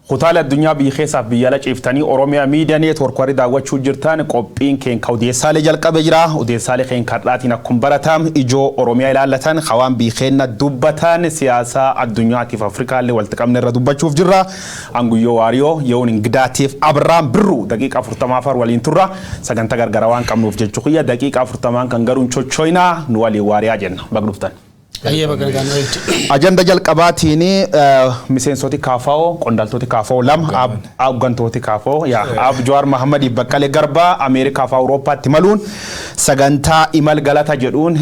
Kutaalee addunyaa biyya keessaaf biyya ala ciiftanii Oromiyaa Miidiyaa Neetwoork warri daawwachuu jirtan, qophiin keenya odeessaalee jalqabe jira. Odeessaalee keenya har'aatiin akkuma baratam ijoo Oromiyaa ilaallatan, hawaan biyya keenya dubbatan, siyaasa addunyaatiif Afrikaallee walitti qabne irra dubbachuuf jirra. Anguyyoo Waariyoo yeroon Ingidaatiif Abiraan Birru daqiiqa 40 waliin turra. Sagantaa gargaraa waan qabnuuf jechuu kiyya daqiiqa 40n kan garuun chochoinaa nu waliin waariyaa jenna. Baga dhuftan. Ayyee, baga nagaan oolti. Ajanda jalqabaatiin miseensoti KFO, qondaaltoti KFO lama, hooggantooti KFO yaa Ab Jawaar Mahammadii, Baqqalee Garbaa Ameerikaa fi Awurooppaatti maluun sagantaa imal galata jedhuun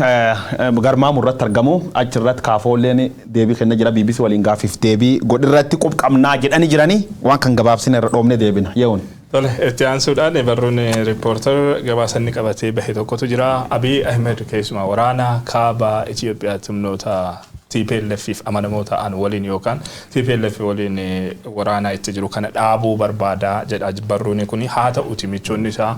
garmaamu irratti argamu. Achirratti KFOlleen deebii kenna jira. BBC waliin gaaffiif deebii godhirratti qubqabnaa jedhanii jiranii waan kan gabaabsine irra dhoofne deebina ye'uun. Tole, itti aansuudhaan barruun Riippoortar gabaasanni qabatee bahe tokkotu jira. Abiy Ahmed keessumaa waraana kaaba Itoophiyaatti humnoota TPLF amanamoo ta'an waliin yookaan TPLF waliin waraana itti jiru kana dhaabuu barbaada jedha barruun kun. Haa ta'uti, michoonni isaa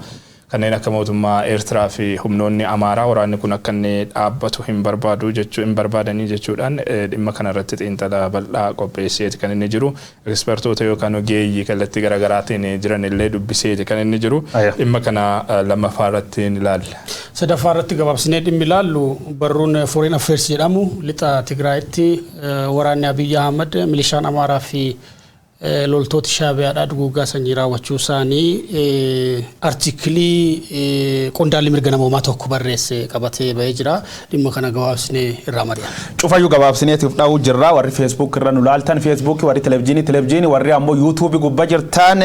kanneen akka mootummaa Eertiraa fi humnoonni Amaaraa waraanni kun akka inni dhaabbatu hin barbaadu jechuu hin barbaadanii jechuudhaan dhimma kana irratti xiinxala bal'aa qopheesseeti kan inni jiru. Ekspertoota yookaan ogeeyyii kallattii garaagaraatiin jiran illee dubbiseeti kan inni jiru. Dhimma kana lammaffaa irratti ni ilaalla. Sadaffaa irratti gabaabsinee dhimmi ilaallu barruun Foreign Affairs jedhamu lixa Tigraayitti waraanni Abiyyi Ahmad, milishaan Amaaraa fi loltooti Shaabiyaadhaa duguuggaa sanyii raawwachuu isaanii artikilii qondaalli mirga namoomaa tokko barreesse qabatee bahee jira. Dhimma kana gabaabsinee irraa mari'anna. Cufayyuu gabaabsineetiif dha'uu jirra. Warri Facebook irra nu laaltan Facebook, warri televijiinii televijiinii, warri ammoo YouTube gubbaa jirtan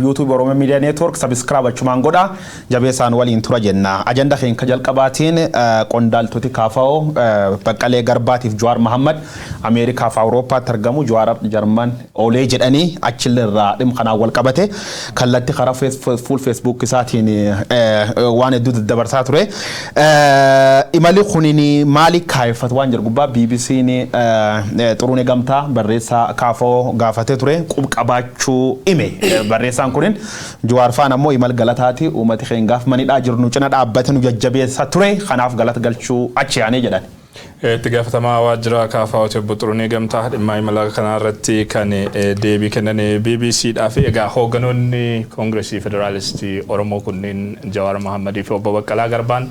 YouTube Oromiyaa Miidiyaa Neetwoork subscribe achumaan godha. Jabeessaan waliin tura jenna. Ajanda keenya jalqabaatiin qondaaltoti KFO Baqqalee Garbaatiif Jawaar Mahammad Ameerikaa fi Awurooppaatti argamu. Jawaar Jarman oolee jedhanii achillee irraa dhimma kanaan wal qabate kallattii karaa fuul Facebook isaatiin waan hedduu daddabarsaa ture. Imali kunin maali kaayeffatu waan jedhu gubbaa BBC'n Xuruunee Gamtaa barreessaa KFO gaafatee ture, qub qabaachuu hime barreessaan kunin. Jawaar faan ammoo imal galataati, uummati keenya gaaf manidhaa jiru nu cina dhaabbate nu jajjabeessa ture, kanaaf galata galchuu achi yaanee jedhan. Itti gaafatamaa waajjira KFOti obbo Xurunee Gamtaa dhimma imala kanaa irratti kan deebii kennan BBCdhaaf. Egaa hoogganoonni Koongiresii Federaalistii Oromoo kunneen Jawaar Mahammadii fi obbo Baqqalaa Garbaan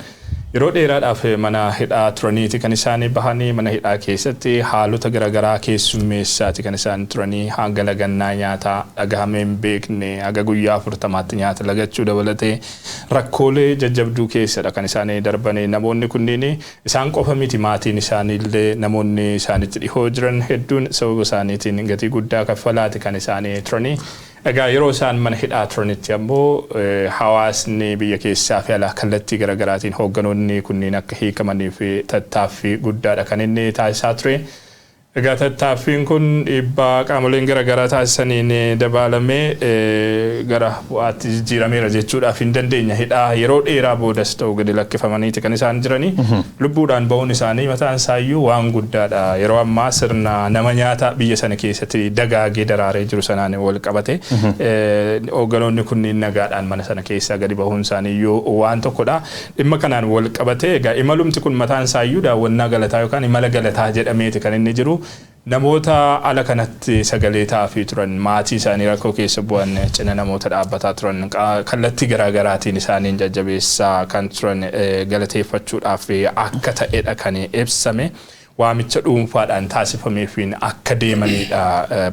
yeroo dheeraadhaaf mana hidhaa turaniiti kan isaanii bahanii. Mana hidhaa keessatti haalota garaagaraa keessummeessaati kan isaan turanii, hanga lagannaa nyaataa dhagahamee hin beekne, haga guyyaa 40tti nyaata lagachuu dabalatee rakkoolee jajjabduu keessadha kan isaanii darbanii. Namoonni kunniin isaan qofa miti, maatiin isaaniillee, namoonni isaanitti dhihoo jiran hedduun sababa isaaniitiin gatii guddaa kaffalaati kan isaanii turanii. Egaa yeroo isaan mana hidhaa turanitti ammoo hawaasni biyya keessaa fi alaa kallattii garaagaraatiin hoogganoonni kunniin akka hiikamanii fi tattaaffii guddaadha kan inni taasisaa ture. Egaa tattaaffiin kun dhiibbaa qaamoleen garaagaraa taasisaniin dabaalamee gara bu'aatti jijjiirameera jechuudhaaf hin dandeenya. Hidhaa yeroo dheeraa boodas ta'u gadi lakkifamaniiti kan isaan jiranii. Lubbuudhaan bahuun isaanii mataan isaayyuu waan guddaadha. Yeroo ammaa sirna nama nyaata biyya sana keessatti dagaagee daraaree jiru sanaan wal qabate. Hoogganoonni kunniin nagaadhaan mana sana keessaa gadi bahuun isaaniiyyuu waan tokkodha. Dhimma kanaan wal qabate egaa imalumti kun mataan isaayyuu daawwannaa galataa yookaan imala galataa jedhameeti kan inni jiru. Namoota ala kanatti sagalee ta'aafii turan, maatii isaanii rakkoo keessa bu'an cina namoota dhaabbataa turan, kallattii garaagaraatiin isaaniin jajjabeessaa kan turan galateeffachuudhaaf akka ta'edha kan ibsame. Waamicha dhuunfaadhaan taasifameefiin akka deemanidha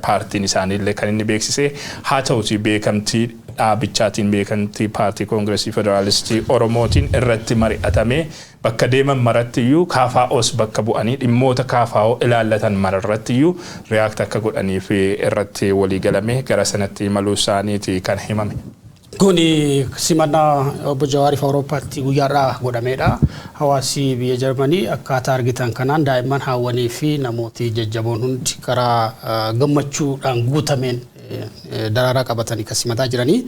paartiin isaaniillee kan inni beeksise. Haa ta'uti, beekamtii dhaabichaatiin, beekamtii paartii Koongiresii Federaalistii Oromootiin irratti mari'atamee bakka deeman maratti iyyuu KFOs bakka bu'anii dhimmoota KFO ilaallatan mararratti iyyuu react akka godhanii fi irratti walii galame gara sanatti imaluu isaaniiti kan himame. Kuni simannaa obbo Jawaariif Awurooppaatti guyyaarraa godhamedha. Hawaasi biyya Jarmanii akkaataa argitan kanaan daa'imman, haawwanii fi namooti jajjaboon hundi karaa gammachuudhaan guutameen daraaraa qabatanii kan simataa jiranii.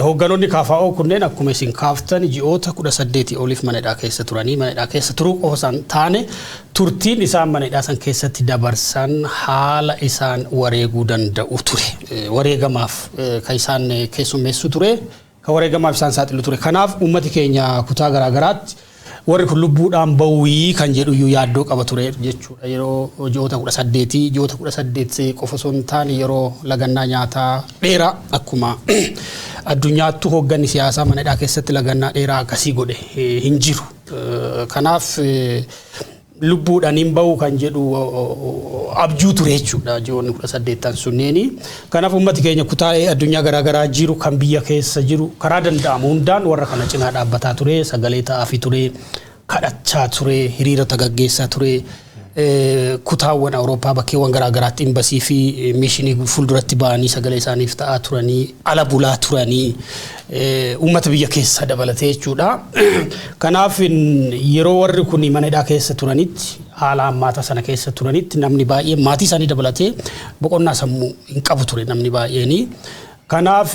Hoogganoonni KFO kunneen akkuma isin kaaftan ji'oota 18 oliif mana hidhaa keessa turanii, mana hidhaa keessa turuu qofa isaan taane, turtiin isaan mana hidhaa san keessatti dabarsan haala isaan wareeguu danda'u ture. Wareegamaaf kan isaan keessummeessu ture. Kan wareegamaaf isaan saaxilu ture. Kanaaf uummati keenya kutaa garaagaraatti Warri kun lubbuudhaan ba'uuyii kan jedhu iyyuu yaaddoo qaba ture jechuudha. Yeroo ji'oota 18, ji'oota 18 qofa osoo hin taane, yeroo lagannaa nyaataa dheeraa, akkuma addunyaattuu hoogganni siyaasaa mana hidhaa keessatti lagannaa dheeraa akkasii godhe hin jiru. Kanaaf lubbuudhaan hin ba'u kan jedhu abjuu ture jechuudha ji'oonni 18n sunneeni. Kanaaf uummati keenya kutaa addunyaa garaagaraa jiru, kan biyya keessa jiru, karaa danda'amu hundaan warra kana cinaa dhaabbataa ture, sagalee ta'aafii ture, kadhachaa ture, hiriirota gaggeessaa ture. Kutaawwan Awurooppaa bakkeewwan garaagaraatti imbasii fi mishinii fuulduratti ba'anii sagalee isaaniif ta'aa turanii, ala bulaa turanii, uummata biyya keessa dabalatee jechuudha. Kanaaf yeroo warri kun mana hidhaa keessa turanitti, haala hammaataa sana keessa turanitti, namni baay'een maatii isaanii dabalatee boqonnaa sammuu hin qabu ture namni baay'eeni. Kanaaf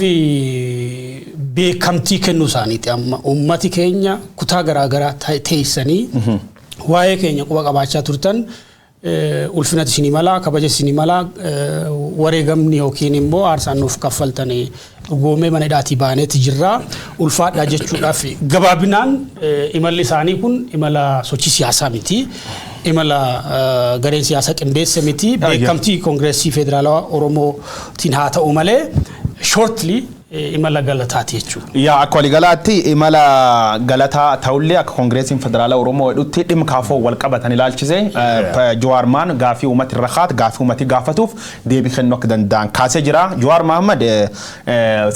beekamtii kennuu isaaniiti amma uummati keenya kutaa garaagaraa teessanii waa'ee keenya quba qabaachaa turtan, ulfinati isinii malaa, kabaja isinii malaa, wareegamni yookiin immoo aarsaan nuuf kaffaltanii dhugoomee mana hidhaatii baaneeti jirraa, ulfaadhaa jechuudhaaf. Gabaabinaan imalli isaanii kun imala sochii siyaasaa miti. Imala gareen siyaasaa qindeesse miti. Beekamtii Koongireesii Federaalawaa Oromootiin haa ta'u malee, shortly imala galataati jechuudha. Yaa, akka waliigalaatti imala galataa ta'ullee, akka Koongireesiin Federaalaa Oromoo jedhutti dhimma KFO wal qabatan ilaalchise Jawaar Maan gaafii uummati irra kaat, gaafii uummati gaafatuuf deebii kennuu akka danda'an kaasee jira. Jawaar Mahammad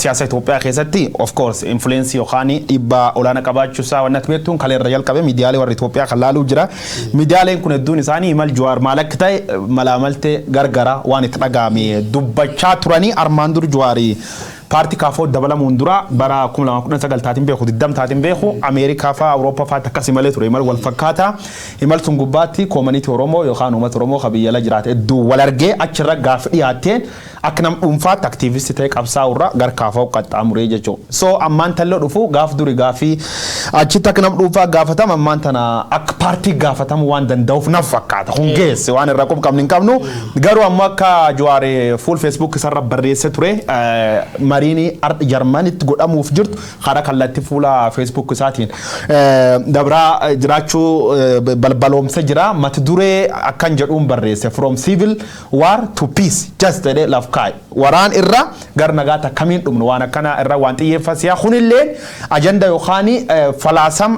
siyaasa Itoophiyaa keessatti of course influence yookaan dhiibbaa olaanaa qabaachuu isaa waan ati beektuun kalee irra jalqabe miidiyaalee warra Itoophiyaa kan laaluu jira. Miidiyaaleen kun hedduun isaanii imal Jawaar maal akka ta'e malaamaltee gargara waan itti dhaga'ame dubbachaa turanii. Armaan dur Jawaarii paartii KFO dabalamuun dura bara 2019 taatiin beeku, 20 taatiin beeku, Ameerikaa fa'aa Awurooppaa fa'aatti akkas imalee ture, imal wal fakkaata. Imal sun gubbaatti community Oromoo yookaan uummata Oromoo kan biyya ala jiraate hedduu wal argee achirra gaafa dhiyaatteen akka nam dhuunfaatti activist ta'e qabsaa'urra gara KFO qaxxaamuree jechuudha. So ammaan talloo dhufu gaaf duri gaafii achitti akka nam dhuunfaa gaafatama, ammaan tana akka paartii gaafatamu waan danda'uuf naf fakkaata. Kun geesse waan irraa qabnu hin qabnu, garuu ammoo akka Jawaar fuul Facebook isarra barreesse ture, mariin Jarmanitti godhamuuf jirtu karaa kallattii fuula Facebook isaatiin dabraa jiraachuu balbaloomsa jira. Mata duree akkan jedhuun barreesse, "From civil war to peace" just jedhee laf kaa'e. Waraan irra gara nagaatti akkamiin dhumnu waan akkana irra waan xiyyeeffasiyaa. Kunillee ajanda yookaan falaasam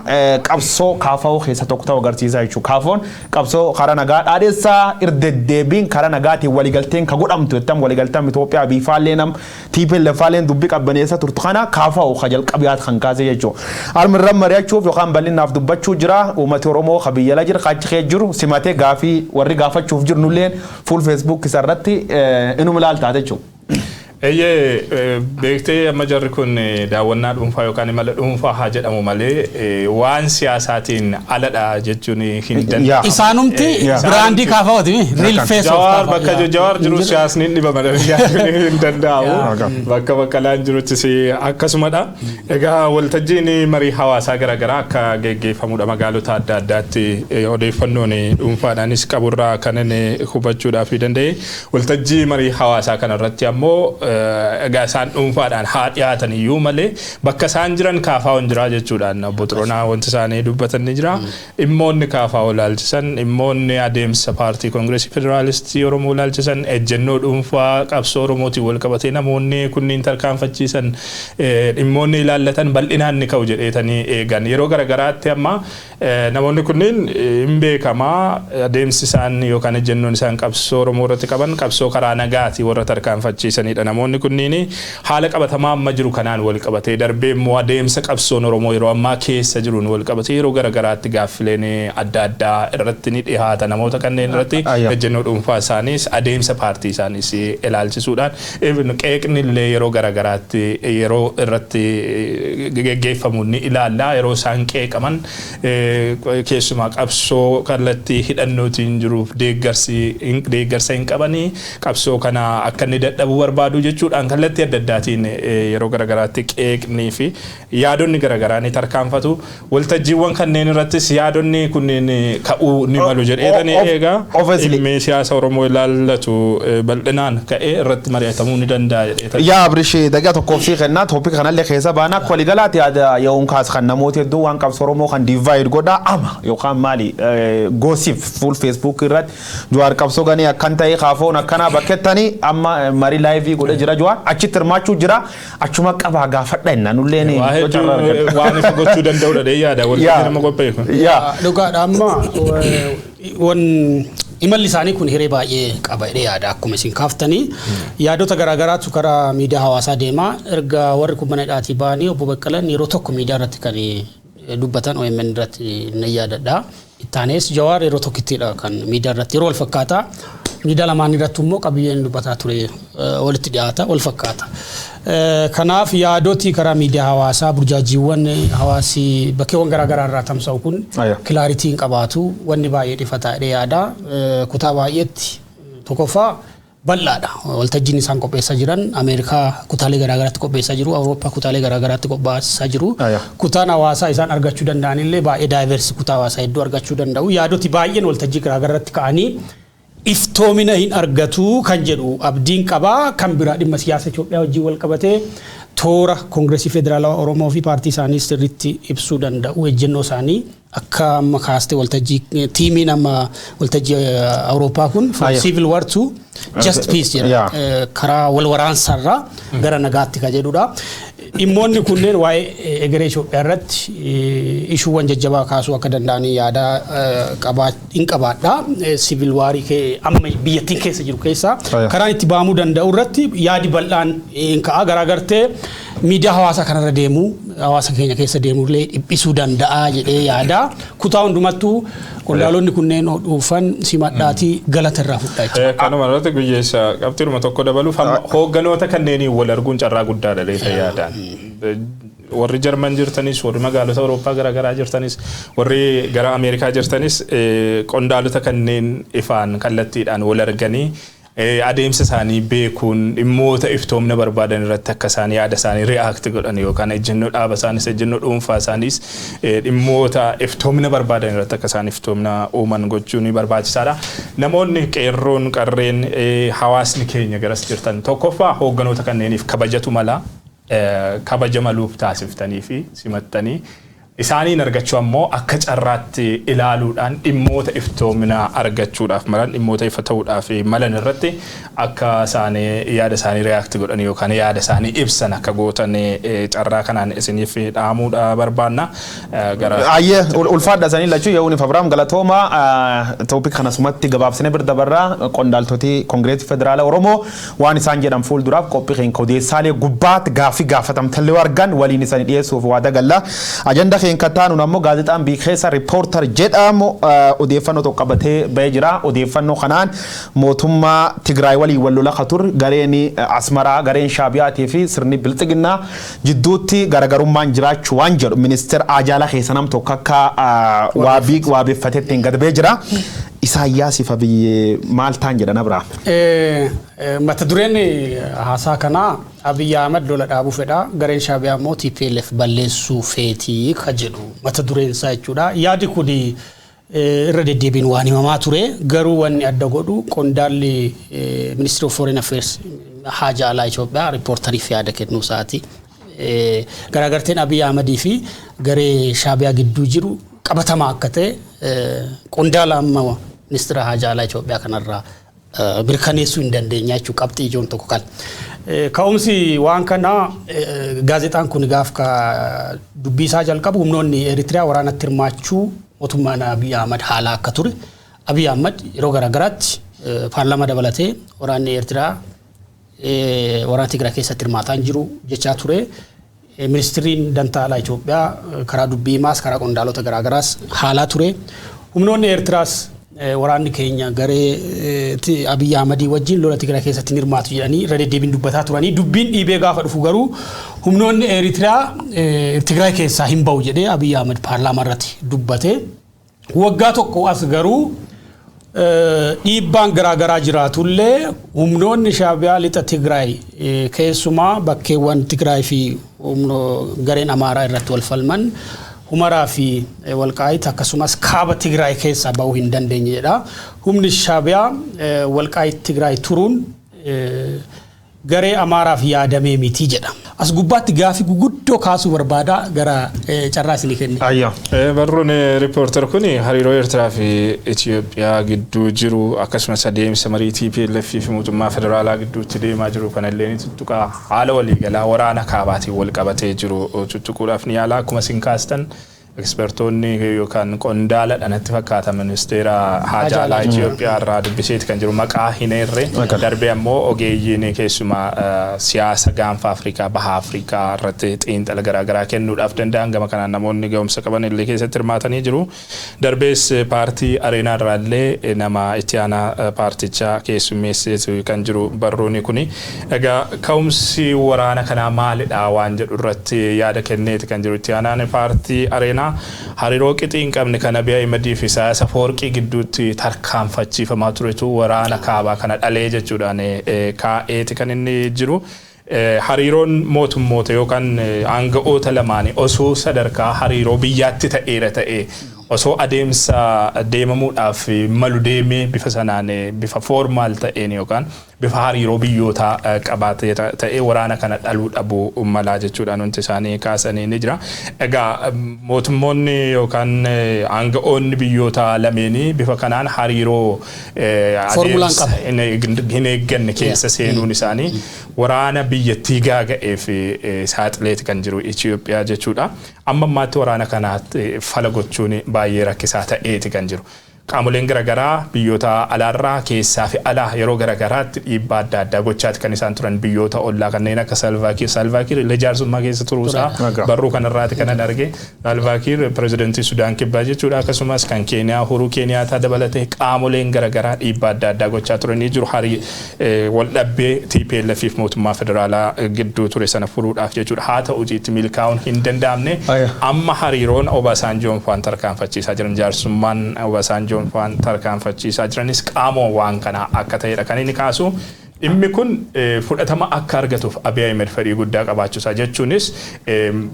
qabsoo KFO keessa tokko ta'u agarsiisa jechuudha. KFOn qabsoo karaa nagaa dhaadheessaa, irdeddeebiin karaa nagaatiin waliigalteen ka godhamtu jettam, waliigalteen Itoophiyaa biifaallee nam TPLF faalleen dubbii qabbaneessa turtu kana KFO ka jalqabiyaat kan kaase jechuudha. Armirra mari'achuuf yookaan bal'inaaf dubbachuu jira. Uummati Oromoo ka biyya ala jira, ka achi kee jiru simatee gaafii warri gaafachuuf jiru nulleen fuul Facebook isarratti inuma ilaaltaa jechuudha. Eeyyee, beektee, amma jarri kun daawwannaa dhuunfaa yookaan imala dhuunfaa haa jedhamu malee waan siyaasaatiin aladha jechuun hin danda'amu. Isaanumti brand KFOti, real face of Jawaar bakka Jawaar jiru siyaasni hin dhibama hin danda'amu. Bakka Baqqalaan jiruttis akkasumadha. Egaa waltajjiin marii hawaasaa garaagaraa akka geggeeffamudha magaalota adda addaatti odeeffannoon dhuunfaadhaanis qaburraa kan inni hubachuudhaaf danda'e. Waltajjii marii hawaasaa kanarratti ammoo egaa isaan dhuunfaadhaan haa dhiyaatan iyyuu malee bakka isaan jiran KFOn jira jechuudhaan obbo Xiroonaa wanti isaanii dubbatan ni jira. Dhimmoonni KFO ilaalchisan, dhimmoonni adeemsa paartii Koongireesii Federaalistii Oromoo ilaalchisan, ejjennoo dhuunfaa qabsoo Oromootiin wal qabatee namoonni kunniin tarkaanfachiisan, dhimmoonni ilaallatan bal'inaan ni ka'u jedheetanii eegan. Yeroo garaagaraatti amma namoonni kunniin hin beekamaa, adeemsi isaan yookaan ejjennoon isaan qabsoo Oromoo irratti qaban qabsoo karaa nagaati warra tarkaanfachiisanidha. Namoonni kunniin haala qabatamaa amma jiru kanaan wal qabatee, darbee immoo adeemsa qabsoon Oromoo yeroo ammaa keessa jiruun wal qabatee yeroo garaagaraatti gaaffileen adda addaa irratti ni dhihaata. Namoota kanneen irratti ejjennoo dhuunfaa isaaniis adeemsa paartii isaaniis ilaalchisuudhaan even qeeqni illee yeroo garaagaraatti yeroo irratti geggeeffamu ni ilaalla. Yeroo isaan qeeqaman keessumaa qabsoo kallattii hidhannootiin jiruuf deeggarsa hin qabanii, qabsoo kana akka inni dadhabuu barbaadu. Jechuudhaan kallattii adda addaatiin yeroo garaagaraatti qeeqnii fi yaadonni garaagaraa ni tarkaanfatu. Waltajjiiwwan kanneen irrattis yaadonni kunneen ka'uu ni malu jedheetanii eegaa. Dhimmi siyaasa Oromoo ilaallatu bal'inaan ka'ee irratti mari'atamuu ni danda'a jedheetanii. Yaa Abrish, daqiiqa tokkoof sii kennaa, topic kanallee keessa baana. Akka waliigalaatti yaada yeroon kaas kan namoota hedduu waan qabsoo Oromoo kan divide godha ama yookaan maali gossip fuul Facebook irratti Jawaar qabsoo ganii akkan ta'e kaafoon akkanaa bakkettanii amma marii live godhe jira. Jawaar achitti hirmaachuu jira, achuma qabaa gaafadha inna nulleen. Waa hedduu waan ifa gochuu danda'udha dhee yaada waltajjii nama qopheessu kun. Dhugaadha, amma wan imalli isaanii kun hiree baay'ee qaba jedhee yaada. Akkuma isin kaaftanii, yaadota garaagaraatu karaa miidiyaa hawaasaa deema. Erga warri kun mana hidhaatii ba'anii obbo Baqqalan yeroo tokko miidiyaa irratti kan dubbatan OMN irratti nan yaadadha. Ittaanees Jawaar yeroo tokkittidha kan miidiyaa irratti yeroo wal fakkaataa, miidiyaa lamaan irratti immoo qabiyyeen dubbataa ture walitti dhiyaata, wal fakkaata. Kanaaf yaadoti karaa miidiyaa hawaasaa, burjaajiiwwan hawaasi bakkeewwan garaagaraa irraa tamsa'u kun clarity hin qabaatu, wanni baay'ee dhifataa jedhee yaada. Kutaa baay'eetti tokkoffaa bal'aadha. Waltajjiin isaan qopheessaa jiran Ameerikaa kutaalee garaagaraatti qopheessaa jiru, Awurooppaa kutaalee garaagaraatti qopheessaa jiru. Kutaan hawaasaa isaan argachuu danda'an illee baay'ee diverse, kutaa hawaasaa hedduu argachuu danda'u. Yaadoti baay'een waltajjii garaagaraatti ka'anii iftoomina hin argatu kan jedhu abdiin qabaa. Kan biraa dhimma siyaasa Itoophiyaa wajjin wal qabatee toora Koongireesii Federaalawaa Oromoo fi paartii isaanii sirriitti ibsuu danda'u, ejjennoo isaanii akka amma kaastee waltajjii tiimiin amma waltajjii Awurooppaa kun from civil war to just peace jedha. Karaa wal waraansaarraa gara nagaatti kan jedhudha. Dhimmoonni kunneen waa'ee egeree Itoophiyaa irratti issuewwan jajjabaa kaasuu akka danda'anii yaada hin qabaadha. Civil warii amma biyyattiin keessa jiru keessaa karaan itti bahamuu danda'u irratti yaadi bal'aan hin ka'a. Garaagartee miidiyaa hawaasaa kanarra deemuu, hawaasa keenya keessa deemullee dhiphisuu danda'a jedhee yaada. Kutaa hundumattuu qondaalonni kunneen dhufan simadhaatii galata irraa fudhaa jechuudha. Kanuma irratti guyyeessa qabxiidhuma tokko dabaluuf, hoogganoota kanneeniin wal arguun carraa guddaadha leeta yaadaan. Warri Jarman jirtanis, warri magaalota Awurooppaa garaagaraa jirtanis, warri gara Ameerikaa jirtanis, qondaalota kanneen ifaan kallattiidhaan wal arganii adeemsa isaanii beekuun dhimmoota iftoomna barbaadan irratti akka isaan yaada isaanii react godhan yookaan ejjennoo dhaaba isaanis, ejjennoo dhuunfaa isaaniis dhimmoota iftoomna barbaadan irratti akka isaan iftoomna uuman gochuun barbaachisaadha. Namoonni qeerroon qarreen hawaasni keenya garas jirtan, tokkoffaa hoogganoota kanneeniif kabajatu mala, kabaja maluuf taasiftanii fi simattanii isaaniin argachuu ammoo akka carraatti ilaaluudhaan dhimmoota iftoomina argachuudhaaf malan, dhimmoota ifa ta'uudhaaf malan irratti akka isaanii yaada isaanii react godhan yookaan yaada isaanii ibsan akka gootan carraa kanaan isiniif dhaamuudha barbaanna. Gara Ayyee, ulfaadha isaanii lachuu Yehuun Abrahaam galatooma. Topic kanasumatti gabaabsine bira dabarraa. Qondaaltoti Koongireesii Federaala Oromoo waan isaan jedhan fuulduraaf qophii keenya odeessaalee gubbaatti gaaffii gaafatamtallee argan waliin isanii dhiyeessuuf waa dagalla. Ajanda keenya kattaanuun ammoo gaazexaan biyya keessa Reporter jedhamu odeeffannoo tokko qabatee bahee jira. Odeeffannoo kanaan mootummaa Tigraay waliin wal lola ture gareen Asmaraa, gareen Shaabiyaatii fi sirni Bilxiginnaa jidduutti garaagarummaan jiraachuu waan jedhu ministeera Ajaalaa keessa nam tokko akka waabii waabeeffateettiin gad bahee jira. Isaayyaasiif Abiyyi maal ta'an jedhan, Abrahaam? Mata dureen haasaa kanaa Abiyyi Ahmad lola dhaabuu fedha, gareen Shaabiyaa immoo TPLF balleessuu feetii ka jedhu mata dureen isaa jechuudha. Yaadi kun irra deddeebiin waan himamaa ture, garuu wanni adda godhu qondaalli Ministry of Foreign Affairs, haja alaa Itoophiyaa, Reporteriif yaada kennuu isaati. Garaagarteen Abiyyi Ahmadii fi garee Shaabiyaa gidduu jiru qabatamaa akka ta'e qondaala amma ministeera haja alaa Itoophiyaa kanarraa mirkaneessuu hin dandeenya jechuudha, qabxii ijoon tokko kan. Ka'umsi waan kanaa, gaazexaan kun gaaf dubbii isaa jalqabu, humnoonni Eritiriyaa waraanatti hirmaachuu mootummaan Abiy Ahmad haala akka ture. Abiy Ahmad yeroo garaagaraatti paarlaamaa dabalatee waraanni Eertiraa waraana Tigraay keessatti hirmaataa hin jiru jechaa ture. Ministiriin dantaa alaa Itoophiyaa karaa dubbii himaas karaa qondaalota garaagaraas haalaa ture. Humnoonni Eertiraas waraanni keenya garee Abiy Ahmadii wajjin lola Tigraay keessatti hin hirmaatu jedhanii irra deddeebiin dubbataa turanii, dubbiin dhiibee gaafa dhufu garuu humnoonni Eertiraa Tigraay keessaa hin bahu jedhee Abiy Ahmad paarlaamaa irratti dubbate. Waggaa tokko as garuu Dhiibbaan garaagaraa jiraatullee, humnoonni Shaabiyaa lixa Tigraay, keessumaa bakkeewwan Tigraay fi gareen Amaaraa irratti wal falman, Humaraa fi Walqaayit, akkasumas kaaba Tigraay keessaa bahuu hin dandeenye jedha. Humni Shaabiyaa Walqaayit Tigraay turuun garee Amaaraaf yaadamee miti jedha. As gubbaatti gaafii guguddoo kaasuu barbaada, gara carraa isinii kenne. Ayya. Barruun Riippoortar kun hariiroo Eertiraa fi Itoophiyaa gidduu jiru, akkasumas adeemsa marii TPLF fi mootummaa federaalaa gidduutti deemaa jiru kanallee ni tuttuqa. Haala waliigalaa waraana kaabaatiin wal qabatee jiru tuttuquudhaaf ni yaala. Akkuma isin kaastan, ekspertoonni yookaan qondaala dhanatti fakkaata ministeera haajaa alaa Itoophiyaa irraa dubbiseeti kan jiru, maqaa hin eerre. Darbee ammoo ogeeyyiin keessumaa siyaasa gaanfa Afrikaa, baha Afrikaa irratti xiinxala garaagaraa kennuudhaaf danda'an, gama kanaan namoonni ga'umsa qaban illee keessatti hirmaatanii jiru. Darbees paartii Areenaa irraa illee nama itti aanaa paartichaa keessummeesseetu kan jiru barruuni kuni. Egaa ka'umsi waraana kanaa maalidha waan jedhu irratti yaada kenneeti kan jiru itti aanaan paartii Areenaa. Hariiroo qixii hin qabne kan Abiy Ahimedii fi Isaayyaas Afwerqii gidduutti tarkaanfachiifamaa turetu waraana kaabaa kana dhalee jechuudhaan kaa'eeti kan inni jiru. Hariiroon mootummoota yookaan aanga'oota lamaanii osoo sadarkaa hariiroo biyyaatti ta'eera ta'e, osoo adeemsa deemamuudhaaf malu deemee, bifa sanaan, bifa formal ta'een yookaan bifa hariiroo biyyootaa qabaatee ta'ee, waraana kana dhaluu dhabuu malaa jechuudhaan wanti isaanii kaasanii ni jira. Egaa mootummoonni yookaan aanga'oonni biyyoota lameenii bifa kanaan hariiroo hin eegganne keessa seenuun isaanii waraana biyyattii gaaga'ee fi saaxileeti kan jiru Itoophiyaa jechuudha. Amma ammaatti waraana kanaatti fala gochuun baay'ee rakkisaa ta'eeti kan jiru. Qaamoleen garaagaraa biyyoota alaarraa, keessaa fi alaa yeroo garaagaraatti dhiibbaa adda addaa gochaati kan isaan turan, biyyoota ollaa kanneen akka Salvaakiir. Salvaakiir illee jaarsummaa keessa turuusaa barruu kanarraati kanan arge. Salvaakiir pirezidantii Sudaan Kibbaa jechuudha. Akkasumas kan Keeniyaa Uhuruu Keeniyaataa dabalatee qaamoleen garaagaraa dhiibbaa adda addaa gochaa turanii jiru. Harii wal dhabbee TPLF fi mootummaa federaalaa gidduu ture sana furuudhaaf jechuudha. Haa ta'uutii itti milkaa'uun hin danda'amne. Amma hariiroon Obasanjoon faan tarkaanfachiisaa jiran, jaarsummaan Obasanjoon faan tarkaanfachiisaa jiranis qaamoo waan kanaa akka ta'edha kan inni kaasu. Dhimmi kun fudhatama akka argatuuf Abiy Ahmed fedhii guddaa qabaachuusaa, jechuunis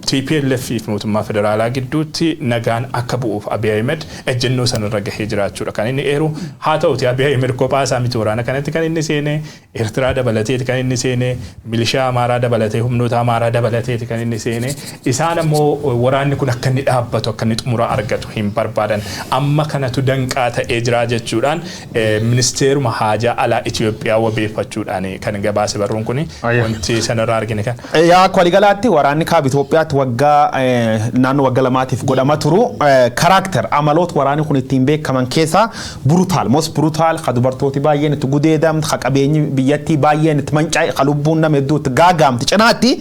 TPLF fi mootummaa federaalaa gidduutti nagaan akka bu'uuf Abiy Ahmed ejjennoo sanarra gahee jiraachuudha kan inni eeru. Haa ta'uti Abiy Ahmed kophaa isaa miti waraana kanatti kan inni seene. Eertiraa dabalateeti kan inni seene, milishaa Amaaraa dabalatee, humnoota Amaaraa dabalateeti kan inni seene. Isaan ammoo waraanni kun akka inni dhaabbatu, akka inni xumura argatu hin barbaadan. Amma kanatu danqaa ta'ee jira jechuudhaan ministeeruma haajaa alaa Itoophiyaa wabeeffachuudhaan kan gabaase barruun kun, wanti sanarraa argine kan. Yaa, akka waliigalaatti waraanni kaaba Itoophiyaatti waggaa naannoo waggaa 2tiif godhama turu, character amaloota waraanni kun ittiin beekaman keessaa brutal, most brutal, ka dubartooti baay'een itti gudeedamtu, ka qabeenyi biyyattii baay'een itti manca'e, ka lubbuun nama hedduu itti gaagaamte cinaatti,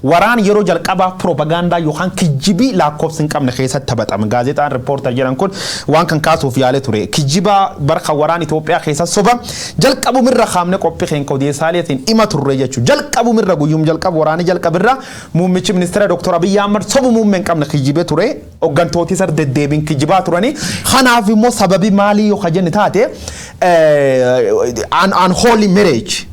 waraan yeroo jalqabaa propagaandaa yookaan kijjibii lakkoofsa hin qabne keessatti taphatame. Gaazexaan Riippoortar jedhan kun waan kan kaasuuf yaalee ture. Kijjiba barka waraan Itoophiyaa keessa soba jalqabumirra kaamne qophii keenya odeessaaleetiin dhima turre jechuudha. Jalqabumirra, guyyum jalqabu waraanii jalqabirra, muummichi ministeera Dr. Abiyyi Ahmad soba muummee hin qabne kijjibee ture. Hooggantooti isa deddeebiin kijjibaa turanii. Kanaaf immoo sababii maalii yoo jenne taate, unholy marriage,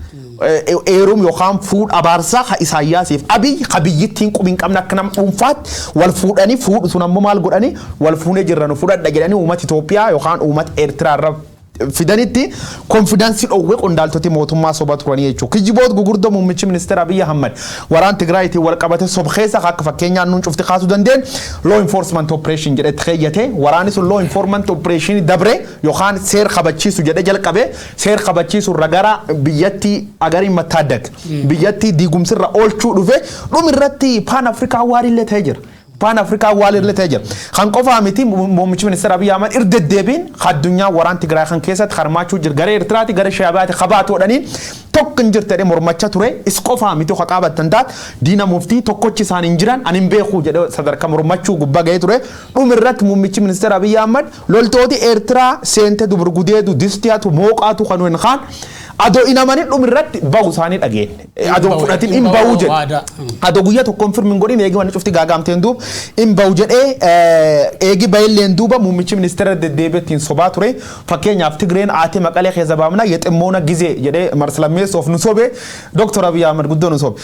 eerum yookaan fuudha abaarsaa ka Isaayyaasiif Abiy ka biyyittiin qubi hin qabne akka nama dhuunfaatti wal fuudhanii, fuudhu sun ammoo maal godhanii, wal fuunee jirra nu fudhadha jedhanii uummata Itoophiyaa yookaan uummata Eertiraa irra fidanitti confidence dhoowwee qondaaltoti mootummaa soba turanii jechuudha. Kijiboota gurguddoo muummichi ministeera Abiyyi Ahmad waraan Tigraayitiin wal qabate sob keessa akka fakkeenyaan nuun cufti kaasuu dandeenyu, law enforcement operation jedhetti keeyyate. Waraanni sun law enforcement operation dabre yookaan seer kabachiisu jedhe jalqabe, seer kabachiisu irra gara biyyatti agariin mattaaddag biyyatti diigumsirra oolchuu dhufe, dhumirratti Pan African war illee ta'ee jira. Pan African war illee ta'ee jira. Kan qofaa miti, muummichi ministeera Abiyyi Ahmad irra deddeebiin addunyaa waraan Tigraay kan keessatti harmaachuu jira. Gara Eertiraati, gara Shaabiyaati kabaatu godhanii tokko hin jirte jedhee mormachaa ture. Is qofaa miti, ka qabattan taate Diina Muftii tokkochi isaan hin jiran, ani hin beeku jedhee sadarkaa mormachuu gubbaa gahee ture. Dhumirratti muummichi ministeera Abiyyi Ahmad loltooti Eertiraa seente dubur gudeedu distiyaatu mooqaatu kan hin kaan Adoo inamanii dhumirratti bahu isaanii dhageenye. Adoo fudhatiin hin bahu jedhe. Adoo guyyaa tokko confirm hin godhin eegi wanni cufti gaagaamteen duub hin bahu jedhee, eegi bahilleen duuba muummichi ministeera deddeebiitiin sobaa ture. Fakkeenyaaf, Tigreen aatee Maqalee keessa baamna የጥሞና ጊዜ jedhee marsilammeessuuf nu sobe. Dr. Abiy Ahmed guddoo nu sobe.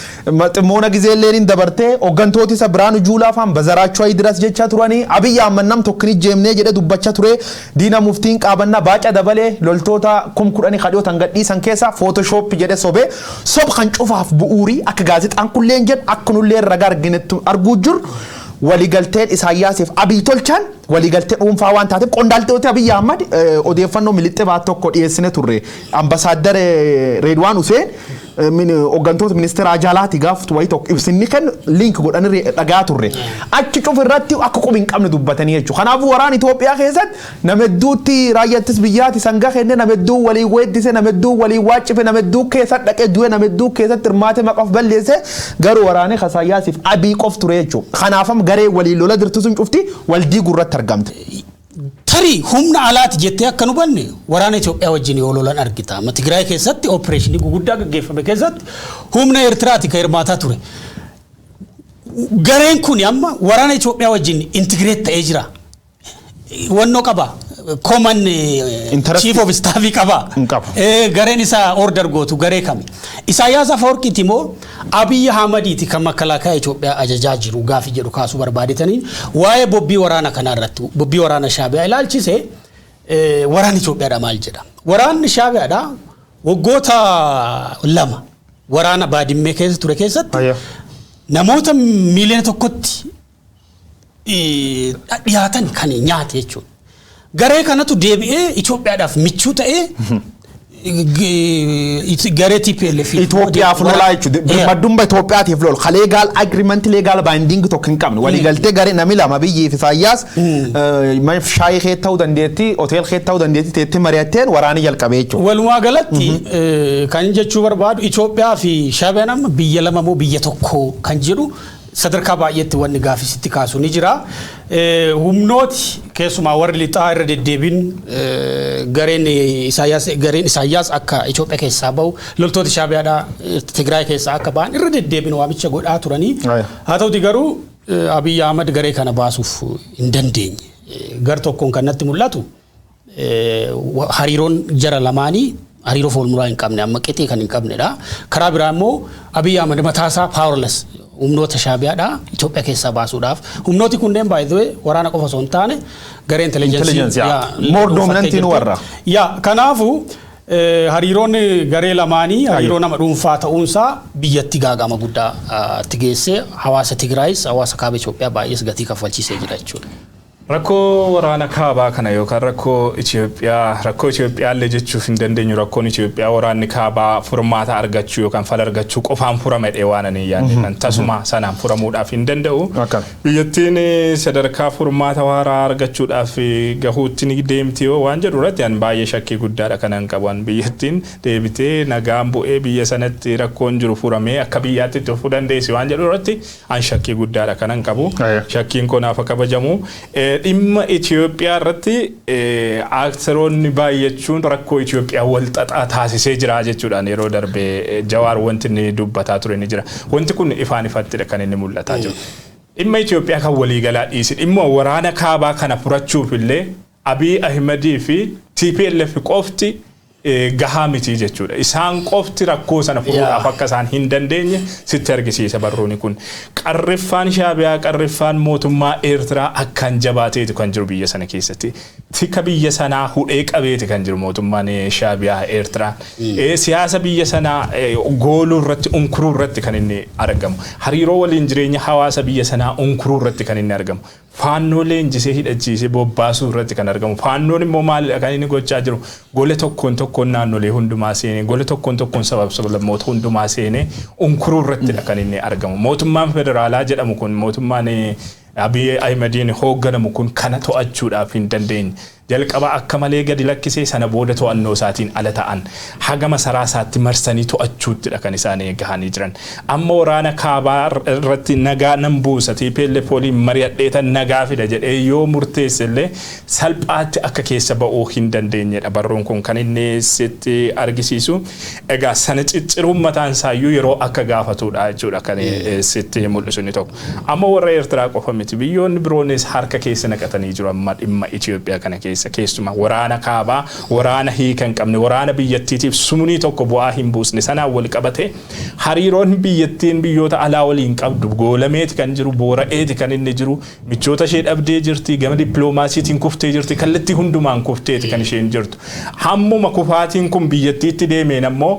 ጥሞና ጊዜ illeen hin dabartee hooggantooti isa Biraanuu Juulaa faan በዘራቸው አይድረስ jecha turanii, Abiy Ahmed nam tokko ni jeemnee jedhee dubbachaa ture. Diina muftiin qaabannaa Baaca Dabalee loltoota 10,000 kadhiyootan gadhiisan keessa Photoshop jedhee sobe. Sob kan cufaaf bu'uurii akka gaazexaan kulleen jedhu, akka nulleen ragaa arginetti arguu jiru, waliigalteen Isaayyaasiif Abiy tolchan waliigaltee dhuunfaa waan taateef, qondaaltota Abiy Ahmad odeeffannoo milixxee baat tokko dhiyeessine turre. Ambasaaddar Reedwaan Huseen hooggantoota ministeera Ajaalaati gaafatu wayii tokko ibsinni kennu link godhanii dhagaa turre. Achi cufa irratti akka qubi hin qabne dubbatanii jechuudha. Kanaafuu waraana Itoophiyaa keessatti nama hedduutti raayyaa biyyaati sangaa kenne, nama hedduu walii weeddise, nama hedduu walii waacife, nama hedduu keessatti dhaqee du'e, nama hedduu keessatti hirmaate maqaaf balleesse, garuu waraanni Isaayyaasiif Abiy qof ture jechuudha. Kanaafam garee walii lola dirtu sun cufti waldii gurratti argamte. Tarii humna alaati jettee akka nu banne waraana Itoophiyaa wajjin yoo lolan argita. Amma Tigraay keessatti opereeshinii guguddaa gaggeeffame keessatti humna Eertiraati kan hirmaataa ture. Gareen kun amma waraana Itoophiyaa wajjin integrate ta'ee jira. Wannoo qaba. Common chief of staff qaba. Gareen isaa order gootu garee kami? Isaayyaas Afawarqiiti moo Abiy Ahmadiiti kan makalaakaa Itoophiyaa ajajaa jiru gaafi jedhu kaasuu barbaadetanii, waa'ee bobbii waraana kanaa irratti, bobbii waraana Shaabiyaa ilaalchise, waraanni Itoophiyaadha maal jedha? Waraanni Shaabiyaadha waggoota 2 waraana Baadimmee keessa ture keessatti namoota 1 miiliyoona dhiyaatan kan nyaate jechuudha. Garee kanatu deebi'ee Itoophiyaadhaaf michuu ta'ee garee TPLF Itoophiyaaf lolaa jechuudha. Birmadummaa Itoophiyaatiif lol. Ka legal agreement, legal binding tokko hin qabne. Waliigaltee garee namni lama biyyii fi Isaayyaas shaayii kee ta'uu dandeetti, hotel kee ta'uu dandeetti, teetti mari'atteen waraanii jalqabee jechuudha. Walumaa galatti kan jechuu barbaadu, Itoophiyaa fi Shaabiyaan amma biyya lama moo biyya tokko kan jedhu sadarkaa baay'eetti wanni gaafisitti kaasu ni jira. Humnooti keessumaa warri lixaa irra deddeebiin gareen Isaayyaas akka Itoophiyaa keessaa bahu, loltoota Shaabiyaadhaa Tigraay keessaa akka ba'an irra deddeebiin waamicha godhaa turanii. Haa ta'uti garuu Abiy Ahmad garee kana baasuuf hin dandeenye. Gar tokkoon kan natti mul'atu, hariiroon jara lamaanii hariiroo foolmuraa hin qabne, amma qixii kan hin qabnedha. Karaa biraa immoo Abiy Ahmad mataasaa powerless humnoota Shaabiyaadha Itoophiyaa keessaa baasuudhaaf. Humnooti kunneen baay'ee waraana qofa osoo hin taane garee intelligence. More dominant warra. Yaa, kanaafuu hariiroon garee lamaanii hariiroo nama dhuunfaa ta'uunsaa biyyatti gaagama guddaa itti geessee, hawaasa Tigraayis, hawaasa kaaba Itoophiyaa baay'ees gatii kaffalchiisee jira jechuudha. Rakkoo waraana kaabaa kana yookaan rakkoo Itoophiyaa, rakkoo Itoophiyaa illee jechuuf hin dandeenyu, rakkoon Itoophiyaa waraanni kaabaa furmaata argachuu yookaan fala argachuu qofaan furama jedhee waan ani yaadne kan tasuma sanaan furamuudhaaf hin danda'u. Biyyattiin sadarkaa furmaata waaraa argachuudhaaf gahuutti ni deemti yoo waan jedhu irratti an baay'ee shakkii guddaadha kanan qaban. Biyyattiin deebitee nagaan bu'ee biyya sanatti rakkoon jiru furamee akka biyyaatti itti fufuu dandeessi waan jedhu irratti an shakkii guddaadha kanan qabu. Shakkiin kun naaf kabajamu. Dhimma Itoophiyaa irratti aaktaroonni baay'achuun rakkoo Itoophiyaa wal xaxaa taasisee jira jechuudhaan yeroo darbe Jawaar wanti inni dubbataa ture ni jira. Wanti kun ifaan ifattidha kan inni mul'ataa jiru. Dhimma Itoophiyaa kan waliigalaa dhiisi, dhimma waraana kaabaa kana furachuuf illee Abiy Ahimedii fi TPLF qofti gahaa miti jechuudha. Isaan qofti rakkoo sana furuudhaaf akka isaan hin dandeenye sitti argisiisa barruuni kun. Qarriffaan Shaabiyaa, qarriffaan mootummaa Eertiraa akkaan jabaateetu kan jiru biyya sana keessatti. Tika biyya sanaa hudhee qabeeti kan jiru mootummaan Shaabiyaa Eertiraa. Siyaasa biyya sanaa gooluu irratti, unkuruu irratti kan inni argamu. Hariiroo waliin jireenya hawaasa biyya sanaa unkuruu irratti kan inni argamu. Faannoo leenjisee hidhachiisee bobbaasuu irratti kan argamu. Faannoon immoo maalidha kan inni gochaa jiru? Gola tokkoon tokkoon naannolee hundumaa seenee, gola tokkoon tokkoon sabab sablammoota hundumaa seenee unkuruu irrattidha kan inni argamu. Mootummaan federaalaa jedhamu kun, mootummaan Abiy Ahimadiin hoogganamu kun kana to'achuudhaaf hin dandeenye. Jalqaba akka malee gadi lakkisee, sana booda to'annoo isaatiin ala ta'an, haga masaraa isaatti marsanii to'achuuttidha kan isaan gahanii jiran. Amma waraana kaabaa irratti nagaa nan buusa, TPLF waliin mari'adheetan nagaa fida jedhee yoo murteesse illee, salphaatti akka keessa ba'uu hin dandeenyedha barruun kun kan inni sitti argisiisu. Egaa sana cicciruun mataan isaayyuu yeroo akka gaafatudha jechuudha kan sitti mul'isu inni tokko. Amma warra Eertiraa qofa miti, biyyoonni biroonis harka keessa naqatanii jiru amma dhimma Itoophiyaa kana keessa. Keessumaa waraana kaabaa, waraana hiika hin qabne, waraana biyyattiitiif sumnii tokko bu'aa hin buusne sanaan wal qabate, hariiroon biyyattiin biyyoota alaa waliin qabdu goolameeti kan jiru, boora'eeti kan inni jiru. Michoota ishee dhabdee jirti, gama dippiloomaasiitiin kuftee jirti, kallattii hundumaan kufteeti kan isheen jirtu. Hammuma kufaatiin kun biyyattiitti deemeen ammoo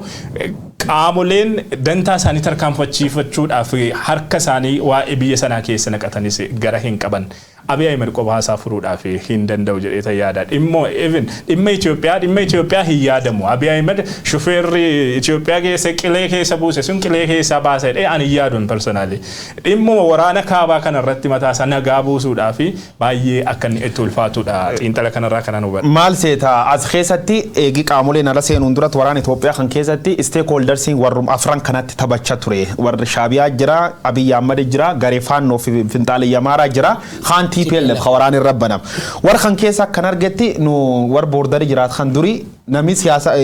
qaamoleen dantaa isaanii tarkaanfachiifachuudhaaf harka isaanii waa'ee biyya sanaa keessa naqatanis gara hin qaban. Abiy Ahmed kophaa isaa furuudhaaf hin danda'u jedhee yaada. Dhimmo even dhimma Itoophiyaa hin yaadamu. Abiy Ahmed shufeerri Itoophiyaa keessa qilee keessa buuse sun qilee keessaa baasa jedhee ani hin yaadu personally. Dhimma waraana kaabaa kana irratti mataa isaa nagaa buusuudhaaf baay'ee akka inni itti ulfaatudha xiinxala kanarraa kanan hubadha. Maal seeta, as keessatti eegi qaamoleen ala seenuun duratti waraana Itoophiyaa kan keessatti stakeholdersiin warrum afran kanatti taphachaa ture. Warri Shaabiyaa jira, Abiyyi Ahmad jira, garee Faannoo fi Finxaaliyya Amaaraa jira, kaan TPLF ka waraana irra banam. Warra kan keessa akkan argetti nu warra borderii jiraat kan durii namni siyaasa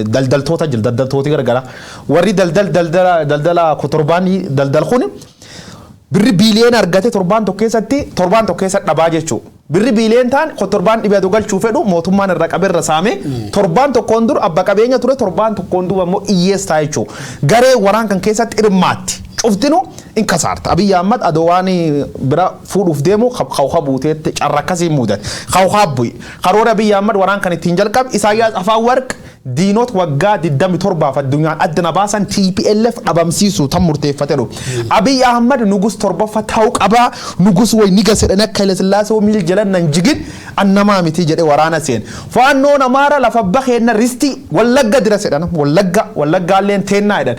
daldaltoota jira, daldaltooti garagara. Warri daldal daldala daldala kotorbaanii daldal kun birri biiliyoon argate torbaan tokko keessatti, torbaan tokko keessa dhabaa jechuudha. Birri biiliyoon ta'an torbaan dhibee galchuu fedhu mootummaan irra qabe irra saame. Torbaan tokkoon dur abba qabeenya ture, torbaan tokkoon duuba immoo hiyyeessa jechuudha. Garee waraan kan keessatti hirmaatti. Cuftinu in kasaarta. Abiyyi Ahmad adoo waan bira fuudhuuf deemu kawka buuteetti carra akkasii mudate. Kawkaa bu'i. Karoora Abiyyi Ahmad waraan kan ittiin jalqabe Isaayyaas Afawarq diinota waggaa 27 addunyaan adda na baasan TPLF dhabamsiisu tan murteeffate dhufu. Abiy Ahmad nugus torbaffa ta'uu qabaa, nugus way ni gasedhan akka Haile Sillaasee miil jalan nan jigin annamaa miti jedhe waraana seen. Faannoon Amaara lafa bakeenna ristii Wallagga dira sedhan, Wallagga Wallaggaalleen teennaa jedhan,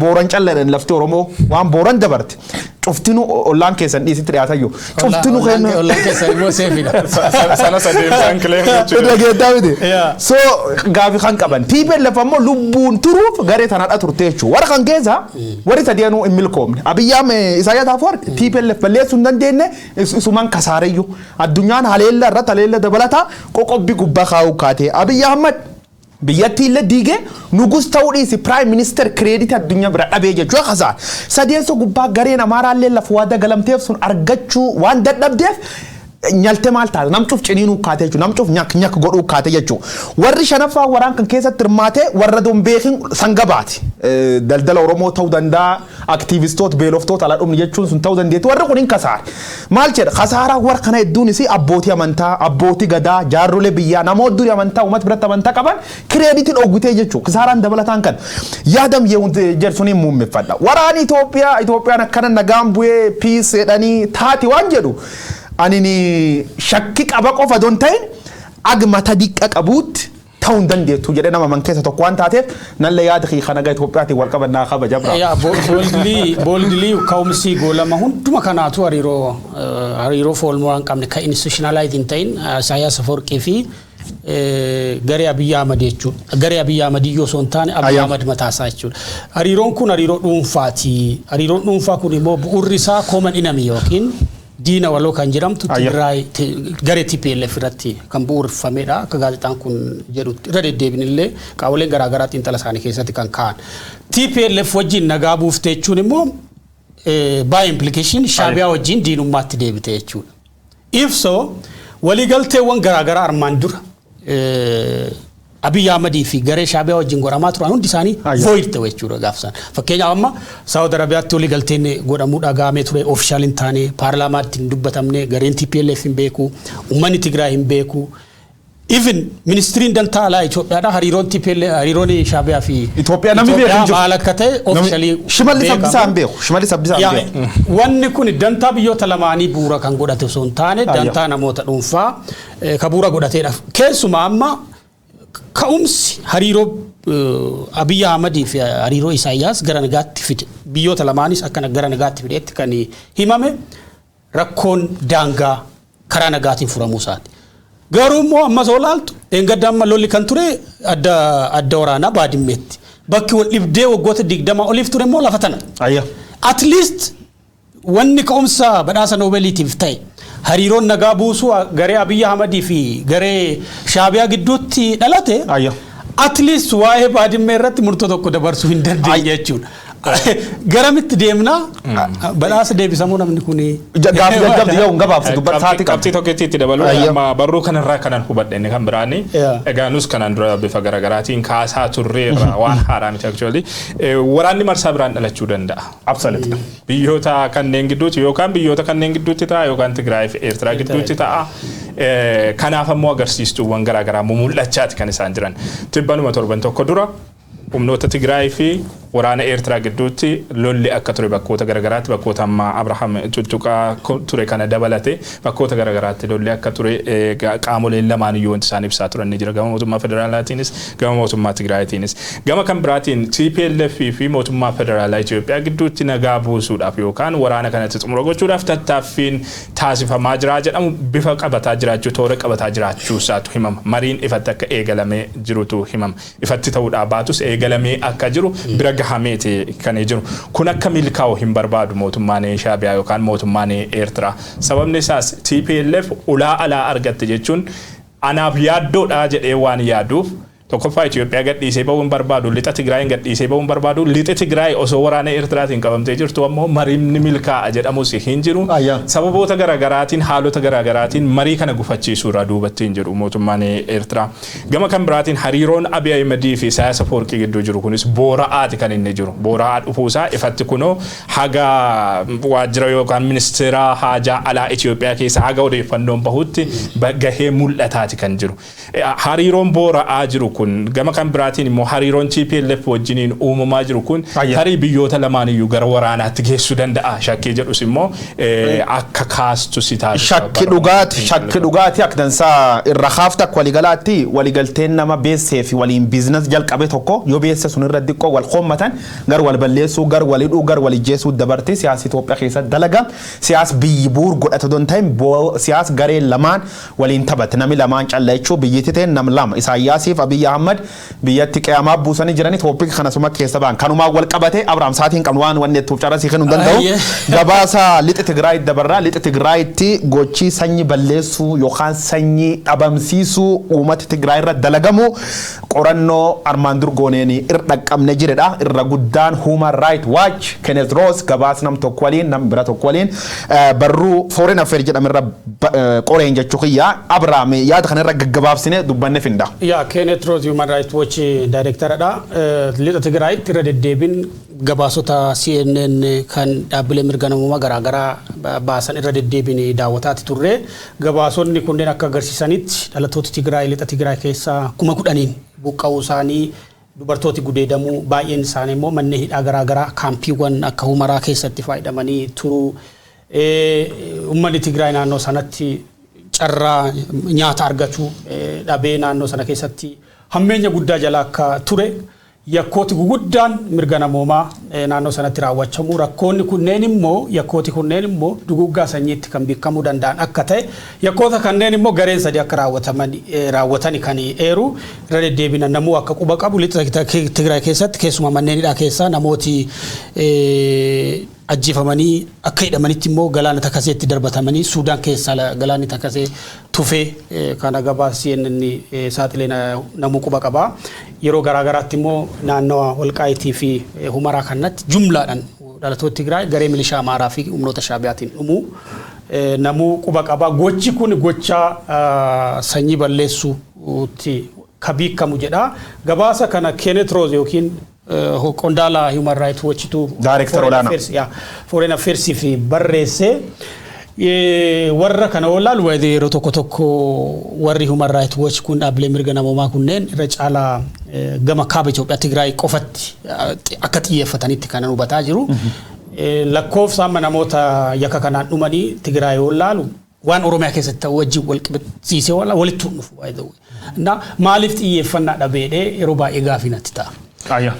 Booran calla jedhan, lafti Oromoo waan Booran dabarte. Cuftinu ollaan keessan dhiisitti dhiyaatayyuu. Cuftinu kennu. Ollaan keessan immoo seefidha. Sana sadeemsaan claim jechuudha. Dhageettaa miti. So gaafi kan qaban. TPLF ammoo lubbuun turuuf garee tanadha turte jechuudha. Warra kan keessa warri sadiyanuu hin milkoomne. Abiyyi Ahmed, Isaayyaas Afwerqi TPLF balleessuu hin dandeenye, isuman kasaareyyuu. Addunyaan haleella irratti haleella dabalataa qoqobbii gubbaa kaa'uu kaatee. Abiyyi Ahmed biyyattii illee diigee nugus ta'uu dhiisi, prime minister credit addunyaa bira dhabee jechuudha kasaan. Sadeessoo gubbaa gareen Amaaraallee lafa waada galamteef sun argachuu waan dadhabdeef nyalte maal taate, namcuuf ciniinuu kaate jechuudha, namcuuf nyak nyak godhuu kaate jechuudha. Warri shanaffaa waraan kan keessatti hirmaate warra dombeekin sanga baati. Daldala Oromoo ta'uu danda'a, aktiivistoota beeloftoota ala dhumni jechuun sun ta'uu dandeetti. Warri kun hin kasaare. Maal jedha, kasaaraa warra kana hedduunis abbootii amantaa, abbootii gadaa, jaarrolee biyyaa, namoota durii amantaa uummata biratti amantaa qaban creditii dhoowwitee jechuudha. Kasaaraan dabalataan kan yaadam jedhu suniin muummeffadha. Waraanni Itoophiyaa, Itoophiyaan akkana nagaan bu'ee peace jedhanii taati waan jedhu ani shakki qaba qofa don ta'in agmata diqqa qabuutti ta'uu hin dandeettu jedhee nama man keessa tokko waan taateef nallee yaada kii kana gaa Itoophiyaatiin wal qabannaa qaba jabra. Yaa, boldly ka'umsi goolama hunduma kanaatu hariiroo foolmoo hin qabne kan institutionalize hin ta'in Isaayyaas Afawarqii fi garee Abiyyi Ahmad jechuudha. Garee Abiyyi Ahmad iyyuu osoo hin taane Abiyyi Ahmad mataasaa jechuudha. Hariiroon kun hariiroo dhuunfaati. Hariiroon dhuunfaa kun immoo bu'uurri isaa common enemy yookiin diina waloo kan jedhamtu Tigraay garee TPLF irratti kan bu'uureffamedha. Akka gaazexaan kun jedhutti irra deddeebin illee qaamoleen garaagaraa xiinxala isaanii keessatti kan ka'an. TPLF wajjin nagaa buufte jechuun immoo by implication Shaabiyaa wajjin diinummaatti deebite jechuudha. If so, waliigalteewwan garaagaraa armaan dura Abiy Ahmadii fi garee Shaabiyaa wajjin godhamaa turan hundi isaanii void ta'u jechuudha gaafsan. Fakkeenyaaf amma Saawud Arabiyaatti waliigalteen godhamuu dhagahamee ture, official hin taane, paarlaamaatti hin dubbatamne, gareen TPLF hin beeku, uummanni Tigraay hin beeku. Even ministiriin dantaa alaa Itoophiyaadha hariiroon TPLF, hariiroon Shaabiyaa fi Itoophiyaa namni beeku hin jiru. Maal akka ta'e officially Shimallis Abdiisaa hin beeku. Shimallis Abdiisaa hin beeku. Wanni kun dantaa biyyoota lamaanii bu'uura kan godhate osoo hin taane dantaa namoota dhuunfaa ka bu'uura godhateedha. Keessumaa amma ka'umsi hariiroo Abiy Ahmadii fi hariiroo Isaayyaas gara nagaatti fide, biyyoota lamaanis akka gara nagaatti fideetti kan himame, rakkoon daangaa karaa nagaatiin furamuu isaati. Garuu immoo ammas yoo laaltu, dheengadda amma lolli kan ture adda waraanaa Baadimmeetti. Bakki wal dhibdee waggoota 20 oliif ture immoo lafa tana. At least wanni ka'umsa badhaasa Noobeliitiif ta'e, hariiroon nagaa buusuu garee Abiyyi Ahmadii fi garee Shaabiyaa gidduutti dhalate, at least waa'ee Baadimmee irratti murtoo tokko dabarsuu hin dandeenye jechuudha. Garamitti deemnaa? Badhaasa deebisamuu namni kun? Gaaffii jajjabdu yoo hin gabaabsitu sa'aatii qabdi. Qabxii tokkotti itti dabaluu, amma barruu kanarraa kanan hubadhe inni kan biraani. Egaa nus kanaan dura bifa garaagaraatiin kaasaa turreerra, waan haaraa miti actually. Waraanni marsaa biraan dhalachuu danda'a. Biyyoota kanneen gidduutti, yookaan biyyoota kanneen gidduutti ta'a, yookaan Tigraay fi Eertiraa gidduutti ta'a. Kanaaf ammoo agarsiistuuwwan garaagaraa mul'achaati kan isaan jiran. Tibbanuma torban tokko dura humnoota Tigraay fi waraana Eertiraa gidduutti lolli akka ture bakkoota garaagaraatti, bakkoota amma Abrahaam tuttuqaa ture kana dabalate, bakkoota garaagaraatti lolli akka ture qaamoleen lamaan iyyuu wanti isaan ibsaa turan ni jira, gama mootummaa federaalaatiinis, gama mootummaa Tigraayiitiinis. Gama kan biraatiin TPLF fi mootummaa federaalaa Itoophiyaa gidduutti nagaa buusuudhaaf yookaan waraana kanatti xumura gochuudhaaf tattaaffiin taasifamaa jira jedhamu bifa qabataa jiraachuu, toora qabataa jiraachuu isaatu himama. Mariin ifatti akka eegalamee jirutu himama. Ifatti ta'uudhaa baatus eegalamee akka jiru bira gahameeti kan jiru. Kun akka milkaa'u hin barbaadu mootummaan Shaabiyaa yookaan mootummaan Eertiraa. Sababni isaas TPLF ulaa alaa argatte jechuun anaaf yaaddoodha jedhee waan yaaduuf, tokkoffaa Itoophiyaa gadhiisee bahuu hin barbaadu, lixa Tigraayin gadhiisee bahuu hin barbaadu. Lixa Tigraay osoo waraana Eertiraatiin qabamtee jirtu ammoo mariin milkaa'a jedhamus hin jiru. Sababoota garaagaraatiin, haalota garaagaraatiin marii kana gufachiisuu irraa duubatti hin jedhu mootummaan Eertiraa. Gama kan biraatiin hariiroon Abiy Ahimedii fi Isaayyaas Afwerqii gidduu jiru kunis boora'aati kan inni jiru. Boora'aa dhufuusaa ifatti kunoo haga waajjira yookaan ministeera haajaa alaa Itoophiyaa keessa haga odeeffannoon bahutti gahee mul'ataati kan jiru. Hariiroon boora'aa jiru kun, gama kan biraatiin immoo hariiroon TPLF wajjiniin uumamaa jiru kun tarii biyyoota lamaan iyyuu gara waraanaatti geessuu danda'a shakkii jedhus immoo akka kaastu si taasisa. Shakki dhugaati akka dansaa irra kaafta. Akka waligalaatti waligalteen nama beessee fi waliin business jalqabe tokko yoo beesse sun irra diqqoo wal qoommatan, gar wal balleessuu, gar wal hidhuu, gar wal ijjeessuu dabarti. Siyaasa Itoophiyaa keessatti dalaga siyaas biyyi buur godhata don ta'in, siyaas garee lamaan waliin taphate, nami lamaan calla jechuu. Biyyatti ta'e nam lama, Isaayyaasiif Abiyyi Ahmad, biyyatti qiyaamaa buusanii jiranii. Topic kanasuma keessa ba'an kanumaan wal qabate. Abrahaam, saatiin qabnu waan wanni ittuuf carrasii kennuu hin danda'u. Gabaasa lixa Tigraay dabarraa. Lixa Tigraayitti gochii sanyii balleessuu yookaan sanyii dhabamsiisuu uummata Tigraay irra dalagamu qorannoo armaan dur gooneen irra dhaqqabne jiredha. Irra guddaan Human Rights Watch, Kenneth Roth, gabaasa nam tokko waliin, nam bira tokko waliin barruu Foreign Affairs jedhamu irra qoreen jechuu kiyya. Abrahaam, yaada kana irra gaggabaabsine dubbanne finda. Yaa, Kenneth Roth Human Rights Watch daayirektaradha. Lixa Tigraayitti irra deddeebiin gabaasota CNN kan dhaabbilee mirga namummaa garaagaraa baasan irra deddeebiin daawwataati turre. Gabaasonni kunneen akka agarsiisanitti dhalattoota Tigraay lixa Tigraay keessaa 10,000n buqqa'uu isaanii, dubartooti gudeedamuu, baay'een isaanii immoo manneen hidhaa garaagaraa kaampiiwwan akka Humaraa keessatti fayyadamanii turuu, uummanni Tigraay naannoo sanatti carraa nyaata argachuu dhabee naannoo sana keessatti hammeenya guddaa jala akka ture, yakkooti guguddaan mirga namoomaa naannoo sanatti raawwachamu, rakkoonni kunneen immoo, yakkooti kunneen immoo duguggaa sanyiitti kan beekamuu danda'an akka ta'e, yakkoota kanneen immoo gareen sadi akka raawwataman raawwatani kan eeru. Irra deddeebina namuu akka quba qabu, lixa Tigraay keessatti keessumaa manneen hidhaa keessaa namooti ajjeefamanii akka hidhamanitti immoo galaana Takaseetti darbatamanii, Suudaan keessaa galaanni Takasee tufee kana gabaasa CNN saaxilee namuu quba qaba. Yeroo garaagaraatti immoo naannawa Walqaayitii fi Humaraa kanatti jumlaadhaan dhalattoota Tigraay garee milishaa Amaaraa fi humnoota Shaabiyaatiin dhumuu namuu quba qaba. Gochi kun gocha sanyii balleessuutti ka beekamu jedha. Gabaasa kana Kenneth Roth yookiin qondaala Human Rights Watchtu Daarektara olaanaa. Foreign Affairs fi barreesse. Warra kana olaalu yeroo tokko tokko warri Human Rights Watch kun, dhaabbilee mirga namoomaa kunneen irra caalaa gama kaaba Itoophiyaa Tigraay qofatti akka xiyyeeffatanitti kan hubataa jiru. Lakkoofsa amma namoota yakka kanaan dhumanii Tigraay yoo laalu waan Oromiyaa keessatti ta'u wajjin wal qabsiisee walitti dhufu. Maaliif xiyyeeffannaa dhabeedhee yeroo baay'ee gaafii natti ta'a.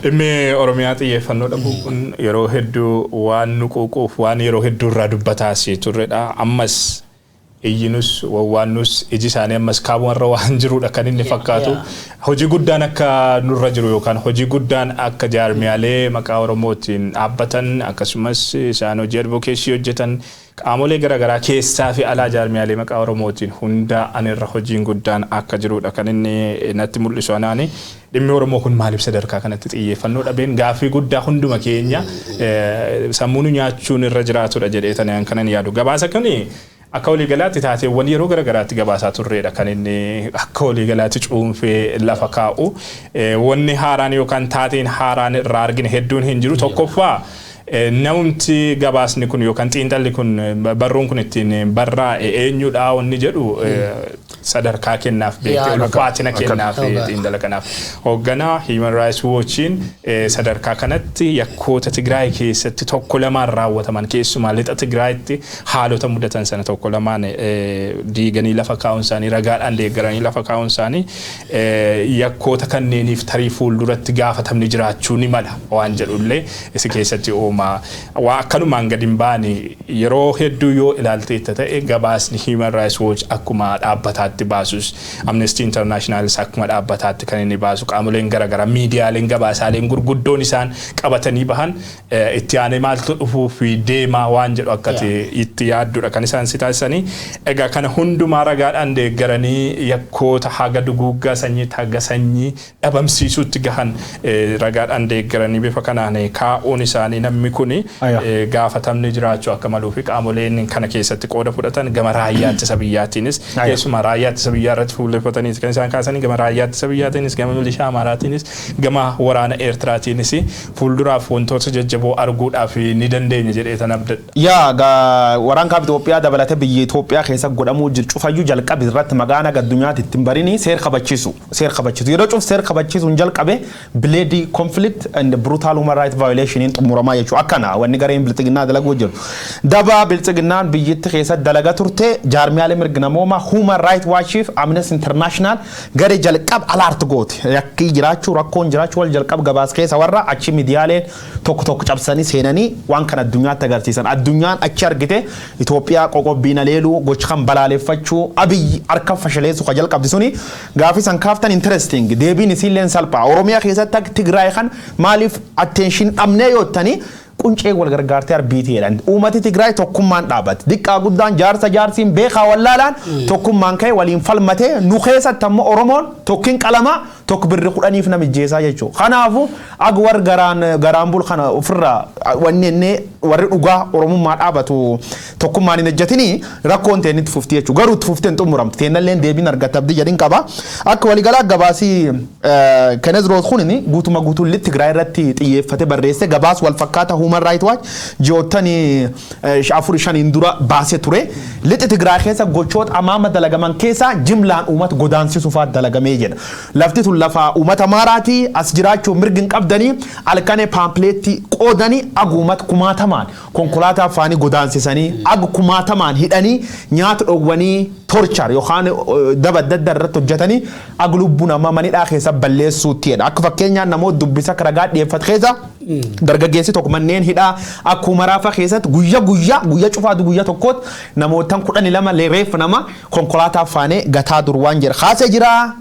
Dhimmi Oromiyaa xiyyeeffannoo dhabuu kun yeroo hedduu waan nu quuquuf, waan yeroo hedduu irraa dubbataas turredha. Ammas Iyyinus wawwaannus iji isaanii ammas kaabumarra waan jirudha kan inni fakkaatu. Hojii guddaan akka nurra jiru yookaan hojii guddaan akka jaarmiyaalee maqaa Oromootiin dhaabbatan, akkasumas isaan hojii advocacy hojjetan, qaamolee garaagaraa keessaa fi alaa jaarmiyaalee maqaa Oromootiin hundaa'an irra hojiin guddaan akka jirudha kan inni natti mul'isu anaani. Dhimmi Oromoo kun maaliif sadarkaa kanatti xiyyeeffannoo dhabeen gaaffii guddaa hunduma keenya sammuu nu nyaachuun irra jiraatudha jedhee tani kanan yaadu. Gabaasa kuni akka waliigalaatti taateewwan yeroo garaagaraatti gabaasaa turreedha kan inni akka waliigalaatti cuunfee lafa kaa'u. Wanni haaraan yookaan taateen haaraan irraa argine hedduun hin jiru. Tokkoffaa, namumti gabaasni kun yookaan xiinxalli kun, barruun kun ittiin barraa'e eenyudha wanni jedhu sadarkaa kennaaf beektee ulfaatina kennaaf xiinxala kanaaf. Hoogganaa Human Rights Watchiin sadarkaa kanatti yakkoota Tigraay keessatti tokko lamaan raawwataman, keessumaa lixa Tigraayitti haalota mudatan sana tokko lamaan diiganii lafa kaa'uun isaanii, ragaadhaan deeggaranii lafa kaa'uun isaanii, yakkoota kanneeniif tarii fuulduratti gaafatamni jiraachuu ni mala waan jedhullee isi keessatti uumaa. Waa akkanumaan gadi hin baane. Yeroo hedduu yoo ilaalteetta ta'e, gabaasni Human Rights Watch akkuma dhaabbataatti baasus, Amnesty Internationalis akkuma dhaabbataatti kan inni baasu, qaamoleen garaagaraa, miidiyaaleen, gabaasaaleen gurguddoon isaan qabatanii bahan itti aanee maaltu dhufuu fi deemaa waan jedhu akka itti yaaddudha kan isaan si taasisanii. Egaa kana hundumaa ragaadhaan deeggaranii yakkoota haga duguuggaa sanyii, haga sanyii dhabamsiisuutti gahan ragaadhaan deeggaranii bifa kanaan kaa'uun isaanii, namni kuni gaafatamni jiraachuu akka maluu fi qaamoleen kana keessatti qooda fudhatan gama raayyaa ittisa biyyaatiinis, keessumaa raayyaa ittisa biyyaa irratti fuulleffatanii kan isaan kaasanii, gama raayyaa ittisa biyyaatiinis, gama milishaa Amaaraatiinis, gama waraana Eertiraatiinis fuulduraaf wantoota jajjaboo arguudhaaf ni dandeenya jedhee tan abdadha. Yaa, waraan kaaba Itoophiyaa dabalatee biyya Itoophiyaa keessa godhamuu jiru cufayyuu jalqabe irratti maqaan addunyaatti ittiin barini seer kabachiisu. Seer kabachiisu. Yeroo cuf seer kabachiisuun jalqabe bloody conflict and brutal human rights violation xumuramaa jechuudha. Akkana wanni gareen bilxiginnaa dalaguu jiru. Daba bilxiginnaan biyyatti keessa dalaga turte, jaarmiyaalee mirga namoomaa Human Rights Watch fi Amnesty International garee jalqab alert goote. Yakkii jiraachuu, rakkoon jiraachuu wal jalqab gabaas keessa warra achi miidiyaaleen tokko tokko cabsanii seenanii waan kana addunyaatti agarsiisan. Addunyaan achi argite Itoophiyaa qoqobbiin aleeluu, gocha kan balaaleffachuu, Abiyyi harka fashaleessu ka jalqabdi suni gaafii san kaaftan interesting, deebiin isiilleen salphaa. Oromiyaa keessatti akka Tigraay kan maaliif attention dhabnee yoottanii, quncee wal gargaartee arbiitii jedhan. Uummati Tigraay tokkummaan dhaabbate. Diqqaa guddaan, jaarsa jaarsiin, beekaa wallaalaan tokkummaan ka'e waliin falmatee. Nu keessatti ammoo Oromoon tokkin qalamaa tokko birri 10f nama ijjeessaa jechuudha. Kanaafuu ag warri garaan garaan bul kana ofirraa wanni inni warri dhugaa Oromummaa dhaabatu tokkummaan hin ejjatinii rakkoon ta'e itti fufti jechuudha. Garuu itti fuftee hin xumuramtu. Teennalleen deebiin argatta abdii jedhin qaba. Akka waliigalaa gabaasii Kenneth Roth kun guutuma guutuun Tigraay irratti xiyyeeffate barreesse. Gabaas wal fakkaata Human Rights Watch ji'oottanii 4 5n dura baasee ture. Lixa Tigraay keessa gochoota amaama dalagaman keessa jimlaan uummata godaansisuu fa'aa dalagamee jedha. Lafti tun lafa uummata Amaaraatii, as jiraachuu mirgi hin qabdanii, halkanee pamphletii qoodanii ag uummata kumaatamaan konkolaataa afaanii godaansisanii, ag kumaatamaan hidhanii, nyaata dhoowwanii, torture yookaan daba adda addaa irratti hojjetanii, ag lubbuu namaa manidhaa keessa balleessuutti jedha. Akka fakkeenyaan namoota dubbisa akka ragaa dhiyeeffate keessa dargaggeessi tokko manneen hidhaa akkuma raafa keessatti guyya guyyaa guyya cufaatu guyya tokkootti namootaan 12 reeffa nama konkolaataa faanee gataa dur waan jedha. Kaasee jira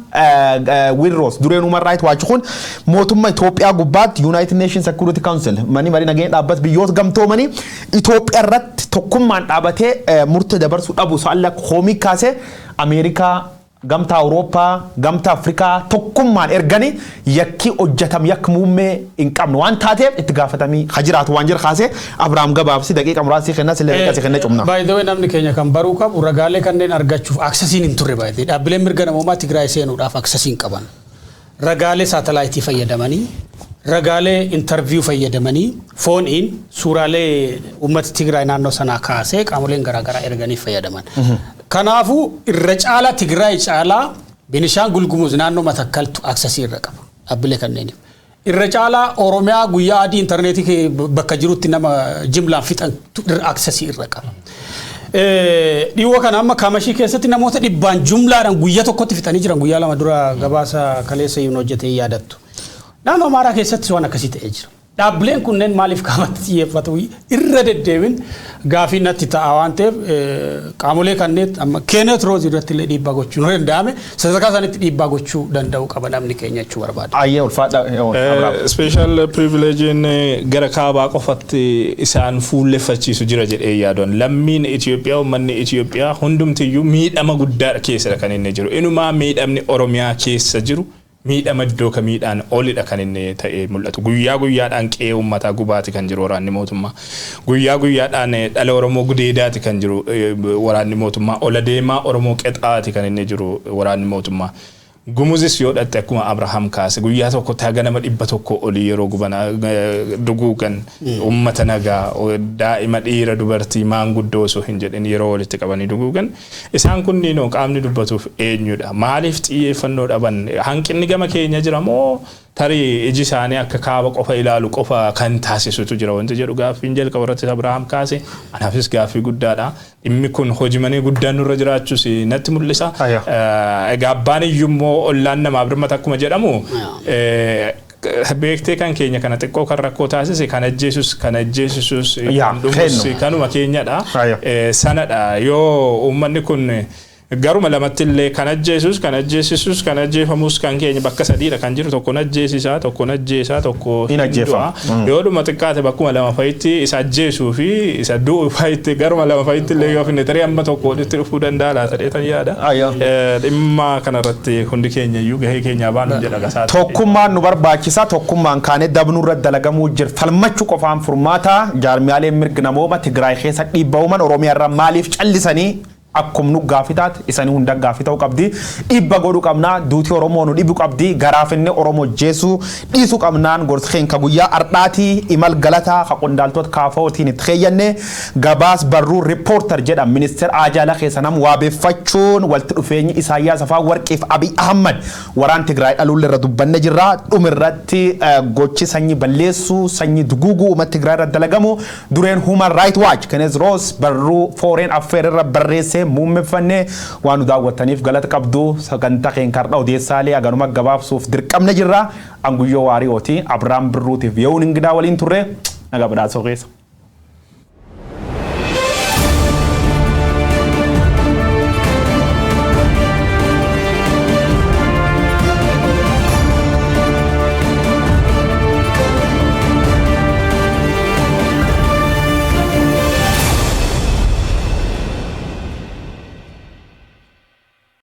Will Ross, dureen Human Rights Watch kun, mootummaa Itoophiyaa gubbaatti United Nations Security Council, manni marii nageenya dhaabbata biyyoota gamtoomanii, Itoophiyaa irratti tokkummaan dhaabatee murtee dabarsuu dhabu sa'alla koomii kaasee, Ameerikaa, gamtaa Awurooppaa, gamtaa Afrikaa tokkummaan erganii yakki hojjetam yakka muummee hin qabnu waan taateef itti gaafatamii ha jiraatu waan jira kaasee. Abiraam, gabaabsi daqiiqa muraasii kenna, sillee daqiiqa kenna, cumna. By the way, namni keenya kan baruu qabu ragaalee kanneen argachuuf accessiin hin turre. Baay'ee dhaabbileen mirga namoomaa Tigraay seenuudhaaf accessiin qaban. Ragaalee saatalaayitii fayyadamanii, ragaalee interview fayyadamanii, fooniin suuraalee uummata Tigraay naannoo sanaa kaasee qaamoleen garaagaraa erganii fayyadaman. Kanaafuu irra caalaa Tigraay caalaa Benishaangul Gumuz naannoo Matakkaltu accessii irra qaba dhaabbilee kanneeniif. Irra caalaa Oromiyaa guyyaa adii intarneetii bakka jirutti nama jimlaan fixan accessii irra qaba. Dhiyoo kana amma Kaamashii keessatti namoota dhibbaan jumlaadhaan guyyaa tokkotti fixanii jiran, guyyaa 2 dura gabaasa kaleessa hin hojjetee yaadattu. Naannoo Amaaraa keessattis waan akkasii ta'ee jira. Dhaabbileen kunneen maaliif kaabatti xiyyeeffatu irra deddeebiin gaafii natti ta'a waan ta'eef, qaamolee kanneen amma Kenneth Roth irratti illee dhiibbaa gochuu yoo danda'ame, sadarkaa isaaniitti dhiibbaa gochuu danda'u qaba namni keenya jechuu barbaada. Ayyee, ulfaadha. Special privilege'n gara kaabaa qofatti isaan fuulleffachiisu jira jedhee yaaduun, lammiin Itoophiyaa, uummanni Itoophiyaa hundumtiyyuu miidhama guddaa keessadha kan inni jiru. Inumaa miidhamni Oromiyaa keessa jiru miidhama iddoo kamiidhaan olidha kan inni ta'ee mul'atu. Guyyaa guyyaadhaan qe'ee uummataa gubaati kan jiru waraanni mootummaa. Guyyaa guyyaadhaan dhala Oromoo gudeedaati kan jiru waraanni mootummaa. Ola deemaa Oromoo qexaati kan inni jiru waraanni mootummaa. Gumuzis yoo dhatte, akkuma Abrahaam kaase, guyyaa tokkotti haga nama 100 olii yeroo guban, duguugan, uummata nagaa, daa'ima, dhiira, dubartii, maanguddoo osoo hin jedhin yeroo walitti qabanii duguugan, isaan kunniinoo qaamni dubbatuuf eenyudha? Maaliif xiyyeeffannoo dhaban? Hanqinni gama keenya jira moo tarii iji isaanii akka kaaba qofa ilaalu qofa kan taasisutu jira wanti jedhu gaaffiin jalqaba irratti Abrahaam kaase anaafis gaaffii guddaadha. Dhimmi kun hojii manee guddaan nurra jiraachuus natti mul'isa. Egaa abbaan iyyuu ollaan namaaf birmata akkuma jedhamu, beektee kan keenya kana xiqqoo kan rakkoo taasise, kan ajjeesus, kan ajjeesisus, kan dhumus kanuma keenyadha. Sanadha yoo uummanni kun garuma lamatti illee kan ajjeesus, kan ajjeesisus, kan ajjeefamus kan keenya, bakka sadiidha kan jiru: tokko ajjeesisaa, tokko ajjeesaa, tokko hin ajjeefama. Yoo dhuma xiqqaate bakkuma lama fa'itti isa ajjeesuu fi isa du'u fa'itti garuma lama fa'itti illee yoo finne, tarii amma tokko walitti dhufuu danda'a laata dheetan yaada. Dhimma kanarratti hundi keenya iyyuu gahee keenyaa baanu jedha gasaati. Tokkummaan nu barbaachisa. Tokkummaan kaanee dabnuu irratti dalagamuu jira. Falmachuu qofaan furmaata. Jaarmiyaaleen mirga namooma Tigraay keessa dhiibba uuman Oromiyaa irra maaliif callisanii? Akkum nu gaafii taate isanii hunda gaafii ta'uu qabdi. Dhiibba godhuu qabnaa. Duutii Oromoo nu dhibu qabdi. Garaafinne Oromoo jeesuu dhiisuu qabnaan gorsi keenya guyyaa ardhaatii imal galataa ka qondaaltota kaafootiin itti keeyyanne, gabaas barruu Reporter jedha ministeera ajaala keessa nam waabeeffachuun walitti dhufeenyi Isaayyaas Afwerqiif Abiy Ahmad waraan Tigraay dhaluun irra dubbanne jirra. Dhumirratti gochi sanyii balleessuu, sanyii duguuguu uummata Tigraay irra dalagamu dureen Human Rights Watch Kenneth Roth barruu Foreign Affairs irra barreessee muummeffannee. Waan nu daawwattaniif galata qabdu. Sagantaa keenya har'a odeessaalee haganuma gabaabsuuf dirqamne jirra. Anguyyoo Waariyooti, Abiraam Birruutiif Yehuun Ingidaa waliin turre. Nagaa badhaasoo keessa.